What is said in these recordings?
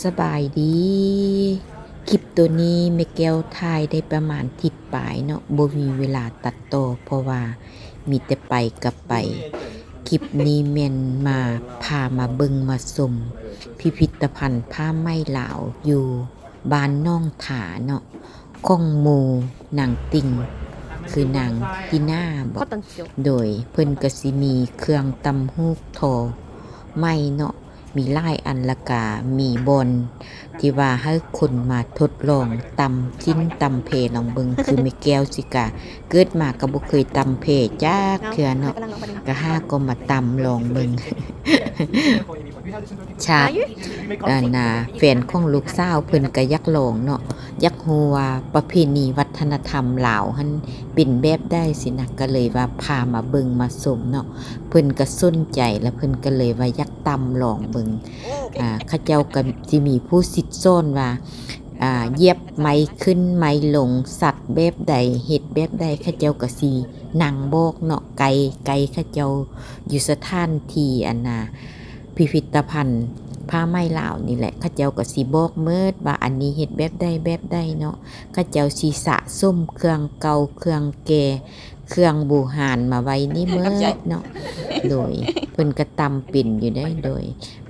ສະບາຍດີ ຄລິບໂຕນີ້ແມ່ແກ້ວຖ່າຍໄດ້ປະມານທິດປາຍເນາະ ບໍ່ມີເວລາຕັດຕໍ່ ເພາະວ່າມີແຕ່ໄປກັບໄປ. ຄລິບນີ້ແມ່ນມາ ພາມາເບິ່ງມາຊົມພິພິດຕະພັນຜ້າໄໝລາວຢູ່ບ້ານໜອງທາເນາະ ຂອງໝູ່ນາງຕິ່ງ ຄືນາງຕິນາບໍ ໂດຍເພິ່ນກະຊິມີເຄື່ອງຕ່ຳຫູກທໍໄໝເນາະ ມີຫຼາຍອັນ ລະກະມີບ່ອນທີ່ວ່າໃຫ້ຄົນມາທົດລອງຕ່ຳຊີ້ນຕ່ຳແພລອງເບິ່ງ ຄືແມ່ແກ້ວຊິກະເກີດມາກະບໍ່ເຄີຍຕ່ຳແພຈັກເທື່ອເນາະ ກະຫາກໍມາຕ່ຳລອງເບິ່ງ. ຊາດ ອັນນາ ແຟນຂອງລູກສາວເພິ່ນກະຢາກລອງເນາະ ຢາກຮູ້ວ່າປະເພນີວັດທະນະທຳລາວຫັ້ນເປັນແບບໃດຊີ້ນະ ກະເລີຍວ່າພາມາເບິ່ງມາຊົມເນາະ ເພິ່ນກະສົນໃຈ ລະເພິ່ນກະເລີຍວ່າຢາກຕ່ຳລອງເບິ່ງ. ອາ ເຂົາເຈົ້າກະຊິມີຜູ້ສິດສອນວ່າ ອາ ຢຽບໄມ້ຂຶ້ນໄມ້ລົງ ສັດແບບໃດ ເຮັດແບບໃດ ເຂົາເຈົ້າກະຊິນັ່ງບອກເນາະ ໄກ ໄກເຂົາເຈົ້າຢູ່ສະຖານທີ່ ອັນນາ ພິພິດຕະພັນຜ້າໄໝລາວນີ້ແຫຼະ ເຂົາເຈົ້າກະຊິບອກໝົດວ່າອັນນີ້ເຮັດແບບໃດແບບໃດເນາະ ເຂົາເຈົ້າຊິສະສົມເຄື່ອງເກົ່າ ເຄື່ອງແກ່ ເຄື່ອງບູຮານມາໄວ້ນີ້ໝົດເນາະ ໂດຍເພິ່ນກະຕ່ຳເປັນຢູ່ເດ້ ໂດຍ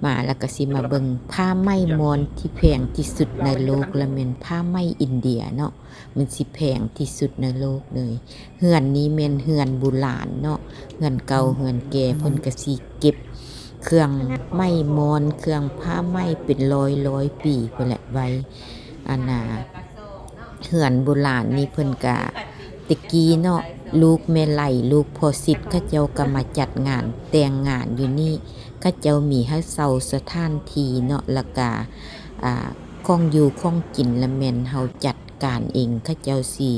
ມາລະກະຊິມາເບິ່ງຜ້າໄໝມອນທີ່ແພງທີ່ສຸດໃນໂລກ ລະແມ່ນຜ້າໄໝອິນເດຍເນາະ ມັນຊິແພງທີ່ສຸດໃນໂລກເລີຍ. ເຮືອນນີ້ແມ່ນເຮືອນບູຮານເນາະ ເຮືອນເກົ່າເຮືອນແກ່ ເພິ່ນກະຊິເກັບເຄື່ອງໄໝມອນ ເຄື່ອງຜ້າໄໝເປັນຮ້ອຍໆປີພຸ້ນແຫຼະໄວ້ ອັນນາ ເຮືອນບູຮານນີ້ເພິ່ນກະ ແຕ່ກີ້ເນາະ ລູກແມ່ໄຫຼ ລູກພໍ່ສິດ ເຂົາເຈົ້າກະມາຈັດງານແຕ່ງງານຢູ່ນີ້ ເຂົາເຈົ້າມີໃຫ້ເຊົ່າສະຖານທີ່ເນາະ ລະກະ ອາ ຂອງຢູ່ຂອງກິນລະແມ່ນເຮົາຈັດການເອງ ເຂົາເຈົ້າຊິ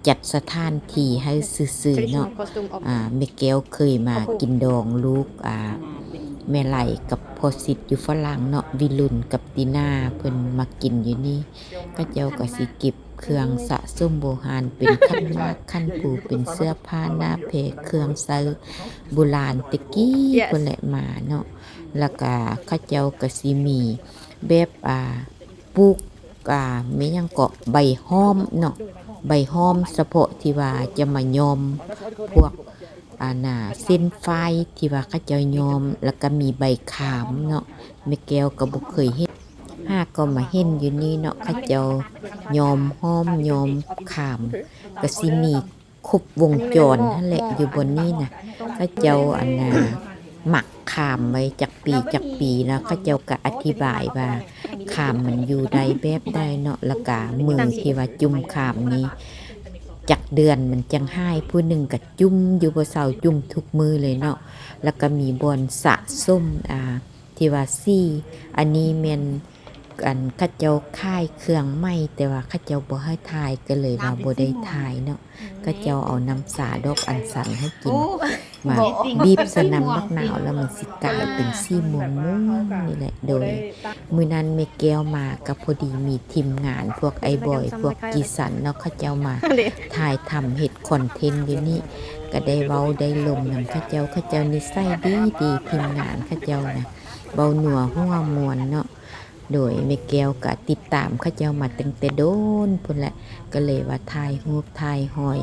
ຈັດສະຖານທີ່ໃຫ້ຊື່ໆເນາະ. ອາ ແມ່ແກ້ວເຄີຍມາກິນດອງລູກ ອາ ແມ່ໄຫຼກັບພໍ່ສິດຢູ່ຝຣັ່ງເນາະ ວິລຸນກັບຕິນາ ເພິ່ນມາກິນຢູ່ນີ້ ເຂົາເຈົ້າກະຊິເກັບເຄື່ອງສະສົມບູຮານ ເປັນຂັນໝາກຂັນພູ ເປັນເສື້ອຜ້າໜ້າແພ ເຄື່ອງໃຊ້ບູຮານແຕ່ກີ້ພຸ້ນແຫຼະມາເນາະ ລະກະເຂົາເຈົ້າກະຊິມີແບບ ອາ ປູກ ອາ ແມ່ນຫຍັງເກາະ ໃບຫ້ອມເນາະ ໃບຫ້ອມສະເພາະທີ່ວ່າຈະມາຍ້ອມພວກ ອັນນາ ເສັ້ນຝ້າຍທີ່ວ່າເຂົາເຈົ້າຍ້ອມ ລະກະມີໃບຂາມເນາະ ແມ່ແກ້ວກະບໍ່ເຄີຍເຫັນ ຫາກໍມາເຫັນຢູ່ນີ້ເນາະ ເຂົາເຈົ້າຍ້ອມຫ້ອມຍ້ອມຂາມ ກະຊິມີຄົບວົງຈອນຫັ້ນແຫຼະ ຢູ່ບ່ອນນີ້ນະ ເຂົາເຈົ້າ ອັນນາ ໝັກຂາມໄວ້ຈັກປີຈັກປີ ລະເຂົາເຈົ້າກະອະທິບາຍວ່າຂາມມັນຢູ່ໄດ້ແບບໃດເນາະ ລະກະມືທີ່ວ່າຈຸ່ມຂາມນີ້ ຈັກເດືອນມັນຈັ່ງຫາຍ ຜູ້ໜຶ່ງກະຈຸ່ມຢູ່ບໍ່ເຊົາ ຈຸ່ມທຸກມື້ເລີຍເນາະ ລະກະມີບ່ອນສະສົມ ອາ ທີ່ວ່າສີ ອັນນີ້ແມ່ນ ອັນ ເຂົາເຈົ້າຂາຍເຄື່ອງໃໝ່ ແຕ່ວ່າເຂົາເຈົ້າບໍ່ໃຫ້ຖ່າຍ ກະເລີຍວ່າບໍ່ໄດ້ຖ່າຍເນາະ ເຂົາເຈົ້າເອົານ້ຳຊາດອກອັນຊັນໃຫ້ກິນ ມາບີບໃສ່ນ້ຳບັກນາວ ລະມັນຊິກາຍເປັນສີມ່ວງໆນີ້ແຫຼະ ໂດຍ ມື້ນັ້ນແມ່ແກ້ວມາກະພໍດີມີທີມງານພວກອ້າຍບອຍ ພວກຈີສັນເນາະ ເຂົາເຈົ້າມາຖ່າຍທຳເຮັດຄອນເທັນຢູ່ນີ້ ກະໄດ້ເວົ້າໄດ້ລົມນຳເຂົາເຈົ້າ ເຂົາເຈົ້ານິໄສດີໆ ທີມງານເຂົາເຈົ້ານະ ເວົ້ານົວຫົວມ່ວນເນາະ ໂດຍແມ່ແກ້ວກະຕິດຕາມເຂົາເຈົ້າມາຕັ້ງແຕ່ດົນພຸ້ນແຫຼະ ກະເລີຍວ່າຖ່າຍຮູບຖ່າຍຮອຍ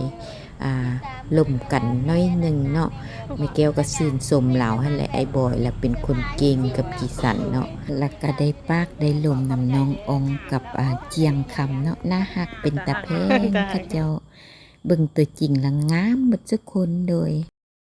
ອ່າ ລົມກັນໜ້ອຍໜຶ່ງເນາະ ແມ່ແກ້ວກະຊື່ນຊົມລາວຫັ້ນແຫຼະ ອ້າຍບອຍລະເປັນຄົນເກັ່ງກັບຈີສັນເນາະ ລະກະໄດ້ປາກໄດ້ລົມນຳນ້ອງອອງກັບ ອາ ຈຽງຄຳເນາະ ໜ້າຮັກເປັນຕາແພງ ເຂົາເຈົ້າເບິ່ງຕົວຈິງລະງາມໝົດທຸກຄົນ ໂດຍ